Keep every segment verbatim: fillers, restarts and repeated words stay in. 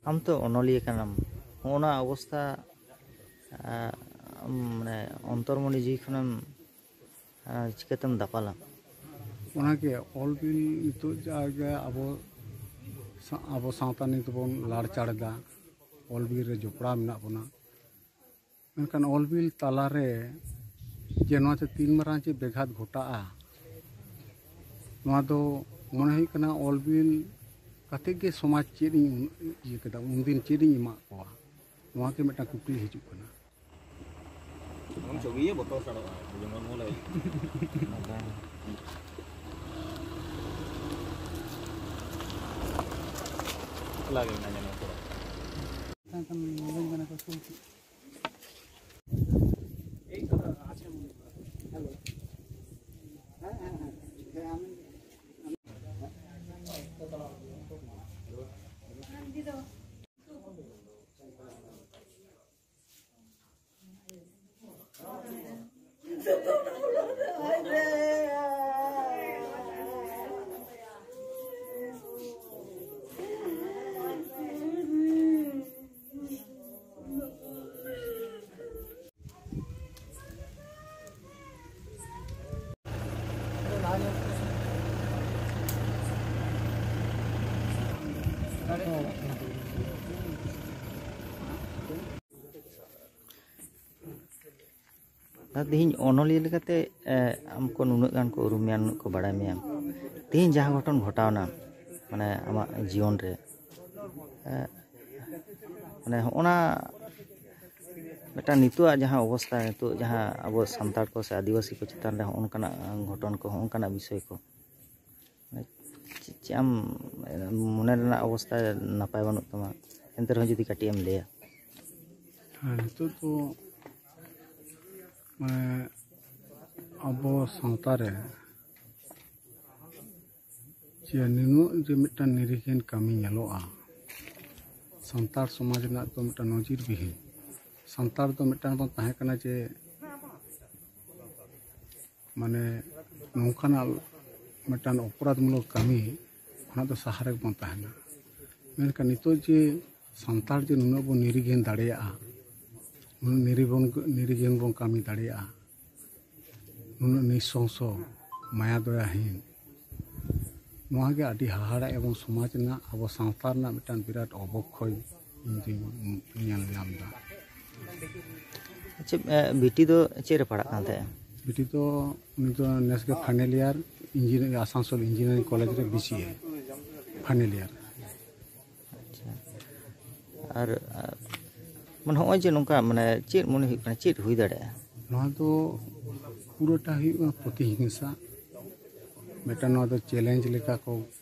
ᱟᱢ ᱛᱚ ᱚᱱᱚᱞᱤᱭᱟᱹ ᱠᱟᱱᱟᱢ, ᱦᱚᱸᱜᱼᱚ ᱱᱟ ᱚᱵᱚᱥᱛᱷᱟ, ᱟᱸ, ᱢᱟᱱᱮ, ᱚᱱᱛᱚᱨᱢᱚᱱᱤ ᱡᱤᱣᱤ ᱠᱷᱚᱱᱮᱢ, ᱟᱸ, ᱪᱤᱠᱟᱹᱛᱮᱢ ᱫᱟᱯᱟᱞᱟ? ᱚᱱᱟᱜᱮ ᱚᱞ ᱵᱤᱞ ᱱᱤᱛᱚᱜ ᱡᱟᱜᱮ ᱟᱵᱚ ᱥᱟ-, ᱟᱵᱚ ᱥᱟᱶᱛᱟ ᱱᱤᱛ ᱵᱚᱱ ᱞᱟᱲᱪᱟᱲ ᱮᱫᱟ, ᱚᱞ ᱵᱤᱞ ᱨᱮ ᱡᱚᱯᱲᱟᱣ ᱢᱮᱱᱟᱜ ᱵᱚᱱᱟ, ᱢᱮᱱᱠᱷᱟᱱ ᱚᱞ ᱵᱤᱞ ᱛᱟᱞᱟᱨᱮ ᱡᱮ ᱱᱚᱣᱟ ᱛᱮ ᱛᱤᱱ ᱢᱟᱨᱟᱝ ᱪᱮᱫ ᱵᱮᱜᱷᱟᱛ ᱜᱷᱚᱴᱟᱜᱼᱟ, ᱱᱚᱣᱟ ᱫᱚ ᱢᱚᱱᱮ ᱦᱩᱭᱩᱜ ᱠᱟᱱᱟ ᱚᱞ ᱵᱤᱞ ᱠᱟᱛᱮ ᱜᱮ ᱥᱚᱢᱟᱡᱽ ᱪᱮᱫ ᱤᱧ ᱤᱭᱟᱹ ᱠᱮᱫᱟ, ᱩᱱᱫᱤᱱ ᱪᱮᱫ ᱤᱧ ᱮᱢᱟᱜ ᱠᱚᱣᱟ, ᱱᱚᱣᱟ ᱜᱮ ᱢᱤᱫᱴᱟᱝ ᱠᱩᱠᱞᱤ ᱦᱤᱡᱩᱜ ᱠᱟᱱᱟ᱾ ᱟᱢ ᱪᱷᱚᱵᱤ ᱤᱭᱟᱹ ᱵᱚᱛᱚᱨ ᱥᱟᱲᱚᱜᱼᱟ, ᱡᱮᱢᱚᱱ ᱢᱚᱱᱮ ᱦᱩᱭᱩᱜ ᱠᱟᱱᱟ᱾ ᱮᱠᱞᱟ ᱜᱮ ᱢᱮᱱᱟᱧᱟ ᱱᱚᱣᱟ ᱠᱚᱨᱮ᱾ ᱫᱟ, ᱛᱮᱦᱮᱧ ᱚᱱᱚᱞᱤᱭᱟᱹ ᱞᱮᱠᱟᱛᱮ, ᱮ, ᱟᱢ ᱠᱚ ᱱᱩᱱᱟᱹᱜ ᱜᱟᱱ ᱠᱚ ᱩᱨᱩᱢ ᱢᱮᱭᱟ, ᱱᱩᱱᱟᱹᱜ ᱠᱚ ᱵᱟᱲᱟᱭ ᱢᱮᱭᱟ, ᱛᱮᱦᱮᱧ ᱡᱟᱦᱟᱸ ᱜᱷᱚᱴᱚᱱ ᱜᱷᱚᱴᱟᱣᱱᱟ, ᱢᱟᱱᱮ, ᱟᱢᱟᱜ ᱡᱤᱭᱚᱱ ᱨᱮ, ᱮ, ᱢᱟᱱᱮ, ᱦᱚᱸᱜᱼᱚ ᱱᱟ ᱢᱤᱫᱴᱟᱝ ᱱᱤᱛᱚᱜᱟᱜ ᱡᱟᱦᱟᱸ ᱚᱵᱚᱥᱛᱷᱟ, ᱱᱤᱛᱚᱜ ᱡᱟᱦᱟᱸ ᱟᱵᱚ ᱥᱟᱱᱛᱟᱲ ᱠᱚ ᱥᱮ ᱟᱹᱫᱤᱵᱟᱹᱥᱤ ᱠᱚ ᱪᱮᱛᱟᱱ ᱨᱮ ᱦᱚᱸᱜᱼᱚ ᱱᱚᱝᱠᱟᱱᱟᱜ ᱜᱷᱚᱴᱚᱱ ᱠᱚ, ᱦᱚᱸᱜᱼᱚ ᱱᱚᱝᱠᱟᱱᱟᱜ ᱵᱤᱥᱚᱭ ᱠᱚ, ᱪᱮᱫ, ᱪᱮᱫ ᱟᱢ ᱢᱚᱱᱮ ᱨᱮᱱᱟᱜ ᱚᱵᱚᱥᱛᱷᱟ ᱱᱟᱯᱟᱭ ᱵᱟᱹᱱᱩᱜ ᱛᱟᱢᱟ, ᱮᱱᱛᱮ ᱨᱮᱦᱚᱸ ᱡᱩᱫᱤ ᱠᱟᱹᱴᱤᱡ ᱮᱢ ᱞᱟᱹᱭᱟ? ᱦᱮᱸ, ᱱᱤᱛᱚᱜ ᱫᱚ, ᱢᱟᱱᱮ, ᱟᱵᱚ ᱥᱟᱶᱛᱟ ᱨᱮ ᱡᱮ ᱱᱩᱱᱟᱹᱜ ᱡᱮ ᱢᱤᱫᱴᱟᱝ ᱱᱤᱨᱤᱦᱤᱱ ᱠᱟᱹᱢᱤ ᱧᱮᱞᱚᱜᱼᱟ, ᱥᱟᱱᱛᱟᱲ ᱥᱚᱢᱟᱡᱽ ᱨᱮᱱᱟᱜ ᱫᱚ ᱢᱤᱫᱴᱟᱝ ᱱᱚᱡᱤᱨ ᱵᱤᱦᱤᱱ᱾ ᱥᱟᱱᱛᱟᱲ ᱫᱚ ᱢᱤᱫᱴᱟᱝ ᱵᱚᱱ ᱛᱟᱦᱮᱸ ᱠᱟᱱᱟ ᱡᱮ, ᱢᱟᱱᱮ, ᱱᱚᱝᱠᱟᱱᱟᱜ ᱢᱤᱫᱴᱟᱝ ᱚᱯᱚᱨᱟᱫᱷᱢᱩᱞᱚᱠ ᱠᱟᱹᱢᱤ ᱠᱷᱚᱱᱟᱜ ᱫᱚ ᱥᱟᱦᱟ ᱨᱮᱜᱮ ᱵᱚᱱ ᱛᱟᱦᱮᱱᱟ᱾ ᱢᱮᱱᱠᱷᱟᱱ ᱱᱤᱛᱚᱜ ᱡᱮ ᱥᱟᱱᱛᱟᱲ ᱡᱮ ᱱᱩᱱᱟᱹᱜ ᱵᱚᱱ ᱱᱤᱨᱤᱜᱷᱤᱱ ᱫᱟᱲᱮᱭᱟᱜᱼᱟ, ᱱᱩᱱᱟᱹᱜ ᱱᱤᱨᱤᱵᱚᱱ ᱱᱤᱨᱤᱜᱷᱤᱱ ᱵᱚᱱ ᱠᱟᱹᱢᱤ ᱫᱟᱲᱮᱭᱟᱜᱼᱟ, ᱱᱩᱱᱟᱹᱜ ᱱᱤᱥᱚᱝᱥᱚ, ᱢᱟᱭᱟ ᱫᱚᱭᱟᱦᱤᱱ, ᱱᱚᱣᱟ ᱜᱮ ᱟᱹᱰᱤ ᱦᱟᱦᱟᱲᱟ ᱮᱵᱚᱝ ᱥᱚᱢᱟᱡᱽ ᱨᱮᱱᱟᱜ, ᱟᱵᱚ ᱥᱟᱶᱛᱟ ᱨᱮᱱᱟᱜ ᱢᱤᱫᱴᱟᱝ ᱵᱤᱨᱟᱴ ᱚᱵᱚᱠᱠᱷᱚᱭ ᱤᱧ ᱫᱩᱧ ᱧᱮᱞ ᱧᱟᱢ ᱮᱫᱟ᱾ ᱟᱪᱪᱷᱟ, ᱮ, ᱵᱤᱴᱤ ᱫᱚ ᱪᱮᱫ ᱨᱮ ᱯᱟᱲᱦᱟᱜ ᱠᱟᱱ ᱛᱟᱦᱮᱸᱫ? ᱵᱤᱴᱤ ᱫᱚ, ᱩᱱᱤ ᱫᱚ ᱱᱮᱥ ᱜᱮ final year, engineering, Asansol engineering college ᱨᱮ ᱵᱤ ᱥᱤ ᱮ ᱯᱷᱟᱭᱱᱮᱞ ᱤᱭᱟᱨ᱾ ᱟᱪᱪᱷᱟ᱾ ᱟᱨ ᱟᱨ, ᱢᱟᱱᱮ, ᱦᱚᱸᱜᱼᱚᱭ ᱡᱮ ᱱᱚᱝᱠᱟ, ᱢᱟᱱᱮ, ᱪᱮᱫ ᱢᱚᱱᱮ ᱦᱩᱭᱩᱜ ᱠᱟᱱᱟ, ᱪᱮᱫ ᱦᱩᱭ ᱫᱟᱲᱮᱭᱟᱜᱼᱟ? ᱱᱚᱣᱟ ᱫᱚ ᱯᱩᱨᱟᱹᱴᱟ ᱦᱩᱭᱩᱜᱼᱟ ᱯᱨᱚᱛᱤᱦᱤᱝᱥᱟ, ᱢᱤᱫᱴᱟᱝ ᱱᱚᱣᱟ ᱫᱚ ᱪᱮᱞᱮᱧᱡᱽ ᱞᱮᱠᱟ ᱠᱚ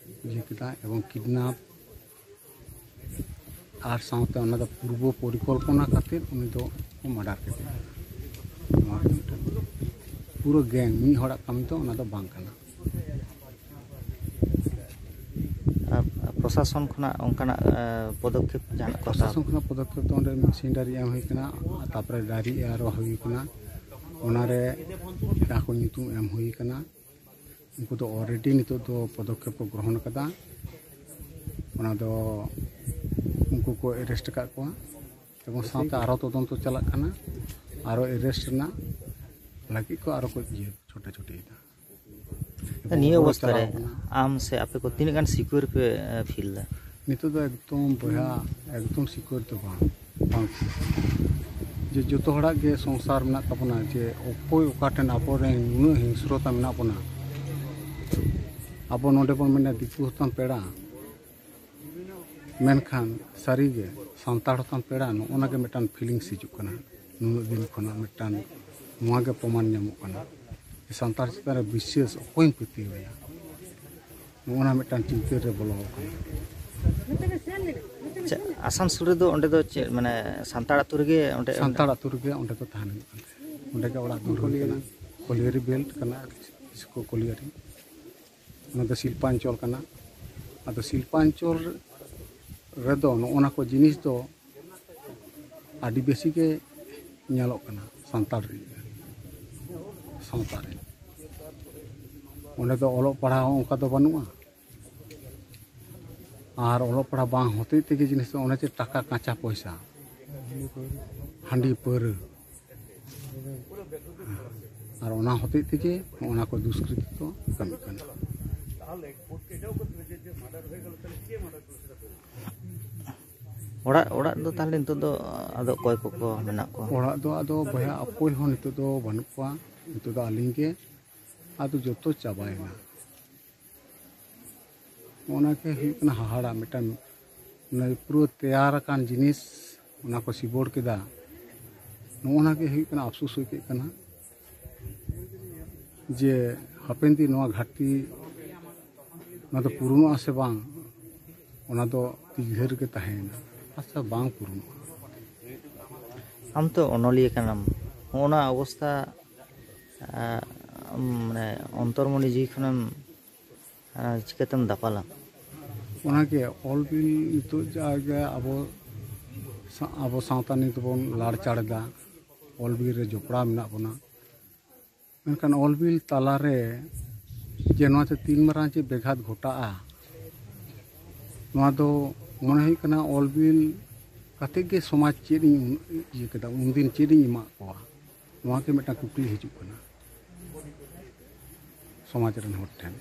ᱤᱭᱟᱹ ᱠᱮᱫᱟ, ᱮᱵᱚᱝ ᱠᱤᱰᱱᱟᱯ ᱟᱨ ᱥᱟᱶᱛᱮ ᱚᱱᱟ ᱫᱚ ᱯᱩᱨᱵᱚ ᱯᱚᱨᱤᱠᱚᱞᱯᱚᱱᱟ ᱠᱟᱛᱮ ᱩᱱᱤ ᱫᱚ ᱠᱚ ᱢᱟᱰᱟᱨ ᱠᱮᱫᱮᱭᱟ᱾ ᱱᱚᱣᱟ ᱜᱮ ᱢᱤᱫᱴᱟᱝ ᱯᱩᱨᱟᱹ ᱜᱮᱝ, ᱢᱤᱫ ᱦᱚᱲᱟᱜ ᱠᱟᱹᱢᱤ ᱫᱚ ᱚᱱᱟ ᱫᱚ ᱵᱟᱝ ᱠᱟᱱᱟ᱾ ᱟᱨ ᱯᱨᱚᱥᱟᱥᱚᱱ ᱠᱷᱚᱱᱟᱜ ᱚᱱᱠᱟᱱᱟᱜ, ᱮ, ᱯᱚᱫᱚᱠᱷᱮᱯ ᱡᱟᱦᱟᱱᱟᱜ ᱠᱚ ᱦᱟᱛᱟᱣ? ᱯᱨᱚᱥᱟᱥᱚᱱ ᱠᱷᱚᱱᱟᱜ ᱯᱚᱫᱚᱠᱷᱮᱯ ᱫᱚ ᱚᱸᱰᱮ ᱢᱤᱫ ᱥᱤᱱ ᱰᱟᱭᱨᱤ ᱮᱢ ᱦᱩᱭ ᱠᱟᱱᱟ, ᱛᱟᱨᱯᱚᱨᱮ ᱰᱟᱭᱨᱤ ᱟᱨᱚ ᱦᱩᱭ ᱠᱟᱱᱟ, ᱚᱱᱟᱨᱮ ᱡᱟᱦᱟᱸ ᱠᱚ ᱧᱩᱛᱩᱢ ᱮᱢ ᱦᱩᱭ ᱠᱟᱱᱟ, ᱩᱱᱠᱩ ᱫᱚ ᱚᱞᱨᱮᱰᱤ ᱱᱤᱛᱚᱜ ᱫᱚ ᱯᱚᱫᱚᱠᱷᱮᱯ ᱠᱚ ᱜᱨᱚᱦᱚᱱ ᱟᱠᱟᱫᱟ᱾ ᱚᱱᱟ ᱫᱚ ᱩᱱᱠᱩ ᱠᱚ ᱮᱨᱮᱥᱴ ᱟᱠᱟᱫ ᱠᱚᱣᱟ ᱮᱵᱚᱝ ᱥᱟᱶᱛᱮ ᱟᱨᱚ ᱛᱚᱫᱚᱱᱛᱚ ᱪᱟᱞᱟᱜ ᱠᱟᱱᱟ, ᱟᱨᱚ ᱮᱨᱮᱥᱴ ᱨᱮᱱᱟᱜ ᱞᱟᱹᱜᱤᱫ ᱠᱚ ᱟᱨᱚ ᱠᱚ ᱤᱭᱟᱹ ᱪᱷᱳᱴᱟᱪᱷᱩᱴᱤᱭᱮᱫᱟ᱾ ᱮᱵᱚᱝ ᱱᱤᱭᱟᱹ ᱦᱚᱲ ᱚᱵᱚᱥᱛᱷᱟ ᱨᱮ ᱪᱟᱞᱟᱣ ᱠᱟᱱᱟ᱾ ᱟᱢ ᱥᱮ ᱟᱯᱮ ᱠᱚ ᱛᱤᱱᱟᱹᱜ ᱜᱟᱱ ᱥᱤᱠᱩᱣᱟᱨ ᱯᱮ, ᱮ, ᱯᱷᱤᱞ ᱫᱟ? ᱱᱤᱛᱚᱜ ᱫᱚ ᱮᱠᱫᱚᱢ ᱵᱚᱭᱦᱟ, ᱮᱠᱫᱚᱢ ᱥᱤᱠᱩᱣᱟᱨ ᱫᱚ ᱵᱟᱝ, ᱵᱟᱝ᱾ ᱡᱮ ᱡᱚᱛᱚ ᱦᱚᱲᱟᱜ ᱜᱮ ᱥᱚᱝᱥᱟᱨ ᱢᱮᱱᱟᱜ ᱛᱟᱵᱚᱱᱟ, ᱡᱮ ᱚᱠᱚᱭ ᱚᱠᱟ ᱴᱷᱮᱱ ᱟᱵᱚᱨᱮᱱ ᱱᱩᱱᱟᱹᱜ ᱦᱤᱝᱥᱨᱚᱛᱟ ᱢᱮᱱᱟᱜ ᱵᱚᱱᱟ, ᱟᱵᱚ ᱱᱚᱰᱮ ᱵᱚᱱ ᱢᱮᱱᱟ ᱫᱤᱠᱩ ᱦᱚᱸᱛᱟᱢ ᱯᱮᱲᱟ, ᱢᱮᱱᱠᱷᱟᱱ ᱥᱟᱹᱨᱤᱜᱮ ᱥᱟᱱᱛᱟᱲ ᱦᱚᱸᱛᱟᱢ ᱯᱮᱲᱟ, ᱱᱚᱜᱼᱚ ᱱᱟ ᱜᱮ ᱢᱤᱫᱴᱟᱝ ᱯᱷᱤᱞᱤᱝᱥ ᱦᱤᱡᱩᱜ ᱠᱟᱱᱟ᱾ ᱱᱩᱱᱟᱹᱜ ᱫᱤᱱ ᱠᱷᱚᱱᱟᱜ ᱢᱤᱫᱴᱟᱝ ᱱᱚᱣᱟ ᱜᱮ ᱯᱨᱚᱢᱟᱱ ᱧᱟᱢᱚᱜ ᱠᱟᱱᱟ ᱡᱮ ᱥᱟᱱᱛᱟᱲ ᱪᱮᱛᱟᱱ ᱨᱮ ᱵᱤᱥᱥᱟᱹᱥ ᱚᱠᱚᱭᱮᱢ ᱯᱟᱹᱛᱭᱟᱹᱣ ᱟᱭᱟ᱾ ᱱᱚᱜᱼᱚ ᱱᱟ ᱢᱤᱫᱴᱟᱝ ᱪᱤᱱᱛᱟᱹ ᱨᱮ ᱵᱚᱞᱚ ᱟᱠᱟᱱᱟ᱾ ᱟᱪᱪᱷᱟ, ᱟᱥᱟᱱᱥᱳᱞ ᱨᱮᱫᱚ ᱚᱸᱰᱮ ᱫᱚ ᱪᱮᱫ, ᱢᱟᱱᱮ, ᱥᱟᱱᱛᱟᱲ ᱟᱹᱛᱩ ᱨᱮᱜᱮ ᱚᱸᱰᱮ? ᱥᱟᱱᱛᱟᱲ ᱟᱹᱛᱩ ᱨᱮᱜᱮ ᱚᱸᱰᱮ ᱫᱚ ᱛᱟᱦᱮᱱ ᱦᱩᱭᱩᱜ ᱠᱟᱱ ᱛᱟᱦᱮᱸᱫ᱾ ᱚᱸᱰᱮ ᱜᱮ ᱚᱲᱟᱜ ᱫᱩᱣᱟᱹᱨ ᱦᱩᱭ ᱠᱟᱱᱟ, ᱠᱚᱞᱤᱭᱟᱨᱤ ᱵᱮᱞᱴ ᱠᱟᱱᱟ, ᱤᱥᱠᱩᱞ ᱠᱚᱞᱤᱭᱟᱨᱤ᱾ ᱚᱱᱟ ᱫᱚ ᱥᱤᱞᱯᱟᱧᱪᱚᱞ ᱠᱟᱱᱟ᱾ ᱟᱫᱚ ᱥᱤᱞᱯᱟᱧᱪᱚᱞ ᱨᱮᱫᱚ ᱱᱚᱜᱼᱚ ᱱᱟ ᱠᱚ ᱡᱤᱱᱤᱥ ᱫᱚ ᱟᱹᱰᱤ ᱵᱮᱥᱤ ᱜᱮ ᱧᱮᱞᱚᱜ ᱠᱟᱱᱟ ᱥᱟᱱᱛᱟᱲ ᱨᱮ, ᱥᱟᱶᱛᱟ ᱨᱮ᱾ ᱚᱸᱰᱮ ᱫᱚ ᱚᱞᱚᱜ ᱯᱟᱲᱦᱟᱣ ᱦᱚᱸ ᱚᱱᱠᱟ ᱫᱚ ᱵᱟᱹᱱᱩᱜᱼᱟ᱾ ᱟᱨ ᱚᱞᱚᱜ ᱯᱟᱲᱦᱟᱜ ᱵᱟᱝ ᱦᱚᱛᱮᱡ ᱛᱮᱜᱮ ᱡᱤᱱᱤᱥ ᱫᱚ ᱚᱱᱮ ᱡᱮ ᱴᱟᱠᱟ ᱠᱟᱸᱪᱟ ᱯᱚᱭᱥᱟ, ᱦᱟᱺᱰᱤ ᱯᱟᱹᱣᱨᱟᱹ, ᱟᱨ ᱚᱱᱟ ᱦᱚᱛᱮᱡ ᱛᱮᱜᱮ ᱚᱱᱟ ᱠᱚ ᱫᱩᱥᱠᱨᱤᱛᱤ ᱫᱚ ᱠᱟᱹᱢᱤ ᱠᱟᱱᱟ᱾ ᱚᱲᱟᱜ ᱚᱲᱟᱜ ᱫᱚ ᱛᱟᱦᱚᱞᱮ ᱱᱤᱛᱚᱜ ᱫᱚ ᱟᱫᱚ ᱚᱠᱚᱭ ᱠᱚᱠᱚ ᱢᱮᱱᱟᱜ ᱠᱚᱣᱟ? ᱚᱲᱟᱜ ᱫᱚ ᱟᱫᱚ ᱵᱚᱭᱦᱟ ᱚᱠᱚᱭ ᱦᱚᱸ ᱱᱤᱛᱚᱜ ᱫᱚ ᱵᱟᱹᱱᱩᱜ ᱠᱚᱣᱟ᱾ ᱱᱤᱛᱚᱜ ᱫᱚ ᱟᱹᱞᱤᱧ ᱜᱮ, ᱟᱫᱚ ᱡᱚᱛᱚ ᱪᱟᱵᱟᱭᱮᱱᱟ᱾ ᱚᱱᱟ ᱜᱮ ᱦᱩᱭᱩᱜ ᱠᱟᱱᱟ ᱦᱟᱦᱟᱲᱟ, ᱢᱤᱫᱴᱟᱝ ᱯᱩᱨᱟᱹ ᱛᱮᱭᱟᱨ ᱟᱠᱟᱱ ᱡᱤᱱᱤᱥ ᱚᱱᱟ ᱠᱚ ᱥᱤᱵᱚᱲ ᱠᱮᱫᱟ᱾ ᱱᱚᱜᱼᱚ ᱱᱟ ᱜᱮ ᱦᱩᱭᱩᱜ ᱠᱟᱱᱟ ᱟᱯᱥᱳᱥ ᱟᱹᱭᱠᱟᱹᱜ ᱠᱟᱱᱟ ᱡᱮ ᱦᱟᱯᱮᱱ ᱫᱤᱱ ᱱᱚᱣᱟ ᱜᱷᱟᱴᱛᱤ ᱚᱱᱟ ᱫᱚ ᱯᱩᱨᱩᱱᱚᱜᱼᱟ ᱥᱮ ᱵᱟᱝ, ᱚᱱᱟ ᱫᱚ ᱛᱤᱜᱷᱟᱹ ᱨᱮᱜᱮ ᱛᱟᱦᱮᱸᱭᱮᱱᱟ᱾ ᱟᱪᱪᱷᱟ, ᱵᱟᱝ ᱯᱩᱨᱩᱱᱚᱜᱼᱟ᱾ ᱟᱢ ᱛᱚ ᱚᱱᱚᱞᱤᱭᱟᱹ ᱠᱟᱱᱟᱢ, ᱦᱚᱸᱜᱼᱚ ᱱᱟ ᱚᱵᱚᱥᱛᱷᱟ ᱢᱟᱱᱮ ᱚᱱᱛᱚᱨᱢᱚᱱᱤ ᱡᱤᱣᱤ ᱠᱷᱚᱱᱮᱢ ᱪᱤᱠᱟᱹᱛᱮᱢ ᱫᱟᱯᱟᱞᱟ? ᱚᱱᱟᱜᱮ ᱚᱞ ᱵᱤᱞ ᱱᱤᱛᱚᱜ ᱡᱟᱜᱮ ᱟᱵᱚ ᱟᱵᱚ ᱥᱟᱶᱛᱟ ᱱᱤᱛ ᱵᱚᱱ ᱞᱟᱲᱪᱟᱲ ᱮᱫᱟ, ᱚᱞ ᱵᱤᱞ ᱨᱮ ᱡᱚᱯᱲᱟᱣ ᱢᱮᱱᱟᱜ ᱵᱚᱱᱟ᱾ ᱢᱮᱱᱠᱷᱟᱱ ᱚᱞ ᱵᱤᱞ ᱛᱟᱞᱟᱨᱮ ᱡᱮ ᱱᱚᱣᱟ ᱛᱮ ᱛᱤᱱ ᱢᱟᱨᱟᱝ ᱪᱮᱫ ᱵᱮᱜᱷᱟᱛ ᱜᱷᱚᱴᱟᱜᱼᱟ, ᱱᱚᱣᱟ ᱫᱚ ᱢᱚᱱᱮ ᱦᱩᱭᱩᱜ ᱠᱟᱱᱟ ᱚᱞ ᱵᱤᱞ ᱠᱟᱛᱮ ᱜᱮ ᱥᱚᱢᱟᱡᱽ ᱪᱮᱫ ᱤᱧ ᱤᱭᱟᱹ ᱠᱮᱫᱟ, ᱩᱱᱫᱤᱱ ᱪᱮᱫ ᱤᱧ ᱮᱢᱟᱜ ᱠᱚᱣᱟ, ᱱᱚᱣᱟ ᱜᱮ ᱢᱤᱫᱴᱟᱝ ᱠᱩᱠᱞᱤ ᱦᱤᱡᱩᱜ ᱠᱟᱱᱟ ᱥᱚᱢᱟᱡᱽ ᱨᱮᱱ ᱦᱚᱲ ᱴᱷᱮᱱ᱾